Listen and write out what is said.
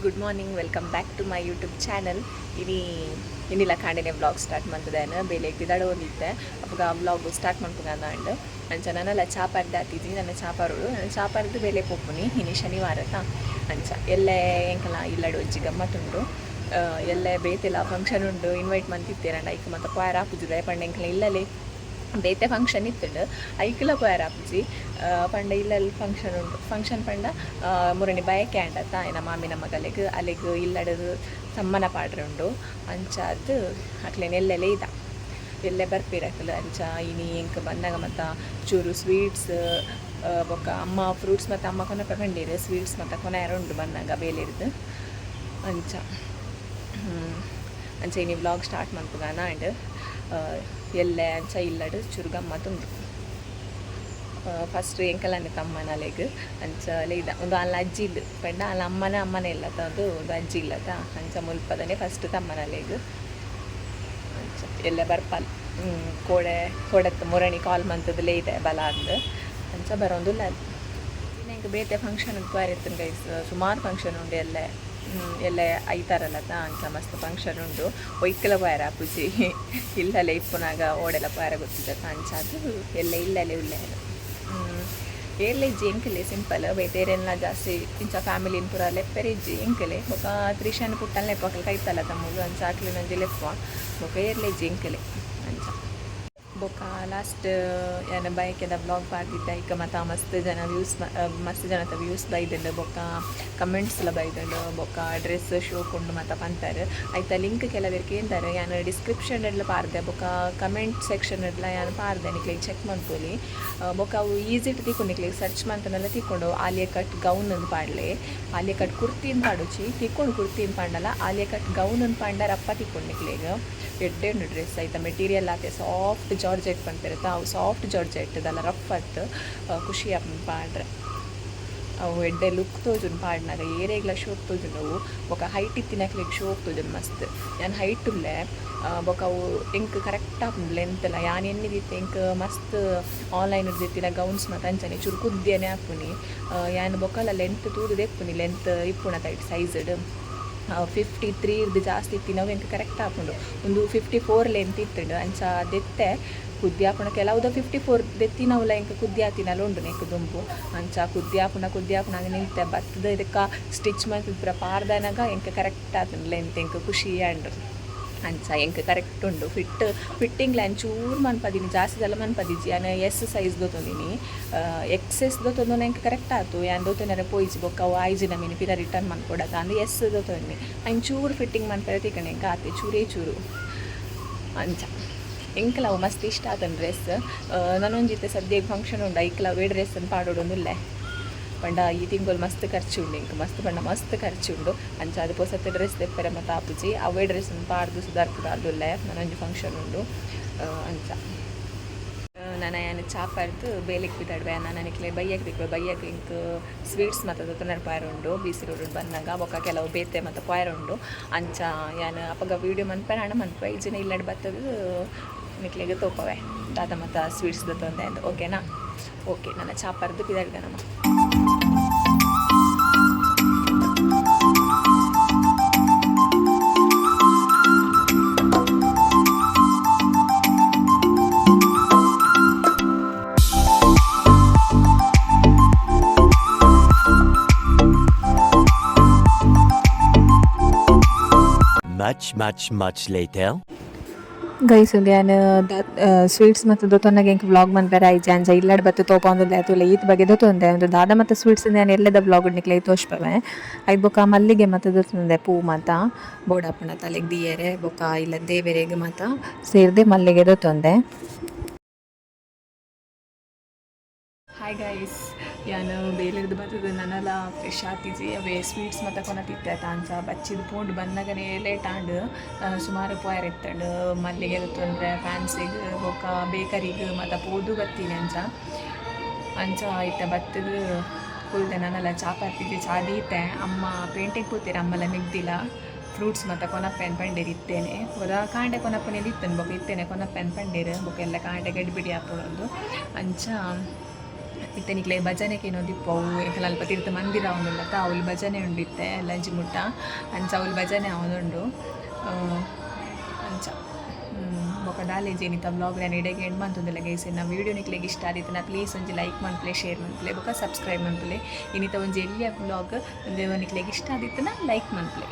Good morning, welcome back to my YouTube channel. ಇನಿ ಇನಿಲ ಕಾಂಡೆನೆ vlog start ಮಂತುದೇನು. ಬೇಲೆಗ್ ಪಿದಡೊಂದಿತ್ತೆ, ಅಪಗ vlog start ಮನ್ಪುಗ ಅಂಡ್. ಅಂಚ ನನಲ ಚಾ ಪರ್ದು ಆತಿಜಿ. ನನ್ನ ಚಾ ಪರೋಡು, ನನ್ನ ಚಾ ಪರ್ದು ಬೇಲೆ ಪೋಪುನಿ. ಇನಿ ಶನಿವಾರ ತಾ. ಅಂಚ ಎಲ್ಲೆ ಎಂಕಲ ಇಲ್ಲಡ್ ಒಂಜಿ ಗಮ್ಮತ್ತುಂಡು. ಎಲ್ಲೆ ಬೇತೆಲ ಫಂಕ್ಷನ್ ಉಂಡು, ಇನ್ವೈಟ್ ಮಂತಿತ್ತೇರಂಡ ಐಕ್ ಮತ್ತೆ ಪೋಯರ ಆಪುಜಿ. ಪಂಡ ಎಂಕಲ ಇಲ್ಲಲೆ ಬೇತೆ ಫಂಕ್ಷನ್ ಇತ್ತುಂಡು, ಐಕ್ಲ ಪೋಯರ ಆಪುಜಿ. ಪಂಡ ಇಲ್ಲಲ್ಲಿ ಫಂಕ್ಷನ್ ಉಂಡು. ಫಂಕ್ಷನ್ ಪಂಡ ಮುರಣಿ ಬಯಕೆ ಆಂಡತ್ತ, ಆಯ್ನ ಮಾಮಿನ ಮಗಲೆಗ್ ಅಲೆಗ್ ಇಲ್ಲಡ್ ತಮ್ಮನ ಪಾಡ್ರೆ ಉಂಡು. ಅಂಚಾದ್ ಅಕ್ಲೆನ ಎಲ್ಲೆಲೆ ಇದ ಎಲ್ಲೆ ಬರ್ಪೇರು ಅಕ್ಲು. ಅಂಚ ಇನಿ ಎಂಕ್ ಬಂದಾಗ ಮತ್ತ ಚೂರು ಸ್ವೀಟ್ಸ್ ಬೊಕ್ಕ ಅಮ್ಮ ಫ್ರೂಟ್ಸ್ ಮತ್ತು ಅಮ್ಮ ಕೊನಪ ಪಂಡೇರು. ಸ್ವೀಟ್ಸ್ ಮತ್ತು ಕೊನೆಯರ ಉಂಡು ಬಂದಾಗ ಬೇಲೆರ್ದು. ಅಂಚ ಅಂಚ ಇನಿ ವ್ಲಾಗ್ ಸ್ಟಾರ್ಟ್ ಮನ್ಪುಗಾನ ಆಂಡ್. ಎಲ್ಲೆ ಅಂಚ ಇಲ್ಲಡ್ ಚೂರು ಗಮ್ಮತ್ತುಂಡು. ಫಸ್ಟ್ ಎಂಕಲನೆ ತಮ್ಮನಲೆಗ್ ಅಂಚ ಇದ ಒಂದು ಅಲ್ಲ ಅಜ್ಜಿ ಇಲ್ಲು. ಪಂಡ ಅಲ್ಲ ಅಮ್ಮನ ಅಮ್ಮನೇ ಇಲ್ಲತ, ಅದು ಒಂದು ಅಜ್ಜಿ ಇಲ್ಲತ. ಅಂಚ ಮುಲ್ಪದನೆ ಫಸ್ಟ್ ತಮ್ಮನಲೆಗ್. ಅಂಚ ಎಲ್ಲ ಬರ್ಪಲ್. ಕೋಡೆ ಕೋಡತ್ತು ಮುರಣಿ ಕಾಲ್ ಮಂತದಲೇ ಇದೆ ಬಲ ಅಂದ್. ಅಂಚ ಬರೋಂದುಲ್ಲ. ಎಂಕ್ ಬೇತೆ ಫಂಕ್ಷನ್ ಪೋಯರೆ ಗೈಸ್. ಸುಮಾರು ಫಂಕ್ಷನ್ ಉಂಡು ಎಲ್ಲೆ. ಎಲ್ಲೆ ಐತಾರಲ್ಲತ, ಅಂಚ ಮಸ್ತ್ ಫಂಕ್ಷನ್ ಉಂಡು. ಒಯ್ಕಲ ಪೋಯರ ಆಪುಜಿ. ಇಲ್ಲಲೆ ಇಪ್ಪುನಾಗ ಓಡೆಲ ಪೋಯರ ಗೊತ್ತಿದ್ದತ್ತ. ಅಂಚ ಅದು ಎಲ್ಲೆ ಇಲ್ಲಲೆ ಉಲ್ಲೆ. ಏರ್ಲೆ ಇಜ್ಜಿ ಎಂಕಲೆ, ಸಿಂಪಲ್. ಬೇತೆರೆಲ್ಲ ಜಾಸ್ತಿ ಇಂಚ ಫ್ಯಾಮಿಲಿನ ಪೂರ ಲೆಪ್ಪೆರೆ ಇಜ್ಜಿ ಎಂಕಲೆ. ಬೊಕ ತ್ರಿಶಾನ್ ಪುಟ್ಟನ್ ಲೆಪ್ಪ, ಅಕ್ಲು ಕೈತಲ್ಲ ತಮ್ಮುಲು. ಅಂಚ ಅಕ್ಲೆನೊಂಜಿ ಲೆಪ್ಪುವ. ಬೊಕ ಏರ್ಲೆ ಇಜ್ಜಿ ಎಂಕಲೆ ಅಂಚ. ಬೊಕ ಲಾಸ್ಟ್ ಯಾನ್ ಬಯಕೆದ ವ್ಲಾಗ್ ಪಾಡ್ದಿತ್ತೆ, ಐಕ್ ಮತ ಮಸ್ತ್ ಜನ ವ್ಯೂಸ್, ಮಸ್ತ್ ಜನತ ವ್ಯೂಸ್ ಬೈದುಂಡು. ಬೊಕ್ಕ ಕಮೆಂಟ್ಸ್ ಲ ಬೈದುಂಡು. ಬೊಕ್ಕ ಡ್ರೆಸ್ ಶೋಕ್ ಉಂಡು ಮತ ಪಂತಾರೆ. ಐತ ಲಿಂಕ್ ಕೆಲವೆರ್ ಕೇಂದಾರೆ. ಯಾನ್ ಡಿಸ್ಕ್ರಿಪ್ಷನ್ ಡ್ಲ ಪಾಡ್ದೆ, ಬೊಕ ಕಮೆಂಟ್ ಸೆಕ್ಷನ್ ಡ್ಲ ಯಾನ್ ಪಾಡ್ದೆ. ನಿಕ್ಲೆಗ್ ಚೆಕ್ ಮನ್ಪೊಲಿ. ಬೊಕ ಅವು ಈಸಿ ತಿಕ್ಕುಂಡು ನಿಕ್ಲೆಗ್. ಸರ್ಚ್ ಮಂತುಂಡಲ ತಿಕ್ಕುಂಡು. ಆಲಿಯಾ ಕಟ್ ಗೌನ್ ಅಂದ್ ಪಾಡ್ಲೆ. ಆಲಿಯಾ ಕಟ್ ಕುರ್ತಿನ್ ಪಾಡೊಚಿ, ತಿಕ್ಕುಂಡು. ಕುರ್ತಿನ್ ಪಾಂಡಲ ಆಲಿಯಾ ಕಟ್ ಗೌನ್ ಅಂದ್ ಪಾಂಡ ರಪ್ಪ ತಿಕ್ಕುಂಡು ನಿಕ್ಲೆಗ್. ಎಡ್ಡೆ ಉಂಡು ಡ್ರೆಸ್. ಐತ ಮೆಟೀರಿಯಲ್ ಆತೆ ಸಾಫ್ಟ್ ಜಾರ್ಜೆಟ್ ಪನ್ಪೆರತ್ತ, ಅವು ಸಾಫ್ಟ್ ಜಾರ್ಜೆಟ್ ದಾಲ ರಫ್ ಅತ್ತ್. ಖುಷಿ ಆಪುಂಡು ಪಾಡ್ರೆ. ಅವು ಎಡ್ಡೆ ಲುಕ್ ತೋಜುಂಡು ಪಾಡ್ನಗ. ಏರೆಗ್ಲ ಶೋಕ್ ತೋಜುಂಡು ಅವು. ಬೊಕ ಹೈಟ್ ಇತ್ತಿನಕ್ಲೆಗ್ ಶೋಕ್ ತೋಜುಂಡು ಮಸ್ತ್. ಯಾನ್ ಹೈಟ್ ಉಲ್ಲೆ. ಬೊಕ ಅವು ಎಂಕ್ ಕರೆಕ್ಟ್ ಆಪುಂಡು ಲೆಂತ್ ಲ. ಯಾನ್ ಎನ್ನಿದಿತ್ತೆ ಎಂಕ್ ಮಸ್ತ್ ಆನ್ಲೈನ್ ದೆತ್ತಿನ ಗೌನ್ಸ್ ಮಾತ ಅಂಚನೆ ಚೂರು ಕುದ್ಯನೆ ಆಪುನಿ. ಯಾನ್ ಬೊಕಲ ಲೆಂತ್ ತೂದು ದೆಪ್ಪುನಿ. ಲೆಂತ್ ಇಪ್ಪುನತ ಐಟ್ ಸೈಜ್ಡ್ 53 ರ್ದ್ ಜಾಸ್ತಿ ಇತ್ತಿನವು ಎಂಕ್ ಕರೆಕ್ಟ್ ಆಪುಂಡು. ಉಂದು 54 ಲೆಂತ್ ಇತ್ತುಂಡು, ಅಂಚ ದೆತ್ತೆ. ಕುದ್ದಿ ಆಪುಂಡ ಕೆಲವುದ 54 ದೆತ್ತಿನವುಲ ಎಂಕ್ ಕುದ್ದಿ ಆತಿನಲ ಉಂಡು ನೆಕ್ ದುಂಬು. ಅಂಚ ಕುದ್ದಿ ಆಪುಂಡ ಕುದ್ದಿ ಆಪುಂಡ ಅಂದ್ ನಿಂತೆ. ಬತ್ತುದು ಇದಕ್ಕ ಸ್ಟಿಚ್ ಮಲ್ತುದು ಪೂರ ಪಾಡ್ದನಗ ಎಂಕ್ ಕರೆಕ್ಟ್ ಆತುಂಡು ಲೆಂತ್. ಎಂಕ್ ಖುಷಿ ಆಂಡ್. ಅಂಚ ಎಂಕ್ ಕರೆಕ್ಟ್ ಉಂಡು ಫಿಟ್. ಫಿಟ್ಟಿಂಗ್ಲ ಚೂರು ಮನ್ಪದಿನಿ, ಜಾಸ್ತಿ ದಾಲ ಮನ್ಪದಿಜಿ. ಯಾನ್ ಎಸ್ ಸೈಜ್ ದೊತೊಂದಿನಿ. ಎಕ್ಸ್ ಎಸ್ ದೊತೊಂದು ಎಂಕ್ ಕರೆಕ್ಟ್ ಆತು. ಯಾನ್ ದೊತೊನರೆ ಪೋಯಿಜಿ. ಬೊಕ್ಕ ಅವು ಆಯ್ಜಿನ ಮಿನಿ ಪಿರ ರಿಟರ್ನ್ ಮನ್ಪೊಡತ ಅಂದ್ ಎಸ್ ದೊತೊಂದಿನಿ. ಐನ್ ಚೂರು ಫಿಟ್ಟಿಂಗ್ ಮನ್ಪೆರೆ ತಿಕ್ಕಂಡು ಎಂಕ್, ಆತೆ, ಚೂರೇ ಚೂರು. ಅಂಚ ಎಂಕ್ಲ ಅವು ಮಸ್ತ್ ಇಷ್ಟ ಆತನ್ ಡ್ರೆಸ್. ನನೊಂಜಿತ್ತೆ ಸದ್ಯಗ್ ಫಂಕ್ಷನ್ ಉಂಡು, ಐಕ್ಲ ಅವೇ ಡ್ರೆಸ್ ಪಾಡೊಡೊಂದುಲ್ಲೆ. ಪಂಡ ಈ ತಿಂಗೊಲು ಮಸ್ತ್ ಖರ್ಚು ಉಂಡು ಎಂಕ್. ಮಸ್ತ್ ಪಂಡ ಮಸ್ತ್ ಖರ್ಚು ಉಂಡು. ಅಂಚ ಅದು ಪೊಸತ್ ಡ್ರೆಸ್ ದೆಪ್ಪೆರೆ ಮತ್ತೆ ಆಪುಜಿ. ಅವೇ ಡ್ರೆಸ್ ಪಾಡ್ದು ಸುದಾರ್ಪುಡು. ನನೊಂಜಿ ಫಂಕ್ಷನ್ ಉಂಡು. ಅಂಚ ನನ ಯಾನ್ ಚಾ ಪರ್ದು ಬೇಲೆಗ್ ಪಿದಡ್ವೆ. ನನ ನಿಕ್ಲೆ ಬಯ್ಯಗ್ ತಿಕ್ವೆ. ಬಯ್ಯಗ್ ಎಂಕ್ ಸ್ವೀಟ್ಸ್ ಮತ್ತೆ ದೊತೊನರೆ ಪೋಯರೆ ಉಂಡು ಬಿ ಸಿ ರೋಡ್ ಬಂದಾಗ. ಬೊಕ್ಕ ಕೆಲವು ಬೇತೆ ಮತ್ತೆ ಪೋಯರೆ ಉಂಡು. ಅಂಚ ಯಾನ್ ಅಪಗ ವೀಡಿಯೋ ಮನ್ಪೆರೆ ಆಂಡ ಮನ್ಪುವೆ, ಇಜ್ಜಿಂಡ ಇಲ್ಲಡ್ ಬತ್ತದು ನಿಕ್ಲೆಗ್ ತೋಪವೆ ದಾದ ಮತ್ತ ಸ್ವೀಟ್ಸ್ ದೊತೊಂದೆ ಅಂದ್. ಓಕೆನಾ? ಓಕೆ, ನನ್ನ ಚಾ ಪರ್ದು ಪಿದಡ್ಗ ನಮ. Much, much, much later. Guys, ಒಂದು ಯಾನ್ ಸ್ವೀಟ್ಸ್ ಮತ್ತು ದೊತೊನ್ನಗ ಎಂಕ್ ವ್ಲಾಗ್ ಮನ್ಪೆರೆ ಆಯ್ಜಿ. ಅಂಚ ಇಲ್ಲಡ್ ಬತ್ತು ತೋಪಾಂದುಲ್ಲೆ. ತೂಲೆ, ಈತ್ ಬಗ್ಗೆ ದೊತೊಂದೆ. ಒಂದು ದಾದ ಮತ್ತು ಸ್ವೀಟ್ಸ್ ಯಾನ್ ಎಲ್ಲೆದ ವ್ಲಾಗ್ ನಿಕ್ಲೆಗ್ ತೋಜ್ಪವೆ. ಐಕ್ ಬೊಕ್ಕ ಮಲ್ಲಿಗೆ ಮತ್ತು ದೊತೊಂದೆ. ಪೂ ಮಾತ ಬೋಡಾಪುಂಡ ತಲೆಗ್ ದೀಯೆರೆ. ಬೊಕ್ಕ ಇಲ್ಲ ದೇವೆರೆಗ್ ಮಾತ ಸೇರ್ದೆ ಮಲ್ಲಿಗೆ ದೊತೊಂದೆ. ಹಾಯ್ ಗೈಸ್, ಯಾನ್ ಬೇಲೆರ್ದ್ ಬತ್ತುದು ನನಲ ಫ್ರೆಶ್ ಆತಿಜಿ. ಅವೇ ಸ್ವೀಟ್ಸ್ ಮಾತ ಕೊನತಿತ್ತೆ ಆತ. ಅಂಚ ಬಚ್ಚಿದ್ ಪೋಂಡು. ಬನ್ನಗನೇ ಲೇಟ್ ಆಂಡ್. ಸುಮಾರು ಪೋಯರೆ ಇತ್ತಂಡ್. ಮಲ್ಲಿಗೆ ದೆತ್ತೊಂಡ್ರೆ ಫ್ಯಾನ್ಸಿಗ್ ಬೊಕ್ಕ ಬೇಕರಿಗ್ ಮಾತ ಪೋದು ಬತ್ತೀನಿ. ಅಂಚ ಅಂಚ ಇತ್ತೆ ಬತ್ತುದು ಕುಲ್ದೆ. ನನಲ ಚಾ ಪರ್ತಿಜಿ, ಚಾ ದೀತೆ. ಅಮ್ಮ ಪೇಂಟೆಗ್ ಪೋತೆರ್. ಅಮ್ಮಲ ಮೆಗ್ದಿಲ. ಫ್ರೂಟ್ಸ್ ಮಾತ ಕೊನಪ್ಪೆನ್ ಪಂಡೇರ್ ಇತ್ತೇನೆ. ಒರ ಕಾಂಡೆ ಕೊನಪ್ಪನೆ ಇತ್ತೇನೆ, ಬೊಕ್ಕ ಇತ್ತೇನೆ ಕೊನಪ್ಪೆನ್ ಪಂಡೇರ್. ಬೊಕ್ಕ ಎಲ್ಲ ಕಾಂಡೆ ಗಡಿಬಿಡಿ ಆಪುಂಡು. ಅಂಚ ಇತ್ತೆ ನಿಕ್ಲೆ ಭಜನೆ ಕೇನೊಂದಿಪ್ಪವು. ಎಂಕಲ್ ಅಲ್ಪ ತಿರ್ತು ಮಂದಿರ ಆವೊಂದುಂಡತ್ತ, ಅವ್ಲು ಭಜನೆ ಉಂಡಿತ್ತೆ ಲಂಚ್ ಮುಟ್ಟ. ಅಂಚ ಅವ್ಲು ಭಜನೆ ಆವೊಂದುಂಡು. ಅಂಚ ಬೊಕ ದಾಲೇಜಿ ಇನಿತ ವ್ಲಾಗ್ ನಾನು ಇಡೆಗೆ ಎಂಡ್ ಮಂತೊಂದುಲ್ಲೆ ಗೈಸ್. ಎನ್ನ ವೀಡಿಯೋ ನಿಕ್ಲೆಗ್ ಇಷ್ಟ ಆದಿತ್ತುಂಡ ಪ್ಲೀಸ್ ಒಂಜಿ ಲೈಕ್ ಮನ್ಪುಲೆ, ಶೇರ್ ಮನ್ಪುಲೆ, ಬೊಕ ಸಬ್ಸ್ಕ್ರೈಬ್ ಮನ್ಪುಲೆ. ಇನಿತ ಒಂಜಿ ಎಲ್ಯ ವ್ಲಾಗ್ ಒಂದು ನಿಕ್ಲೆಗ್ ಇಷ್ಟ ಆದಿತ್ತುಂಡ ಲೈಕ್ ಮನ್ಪುಲೆ.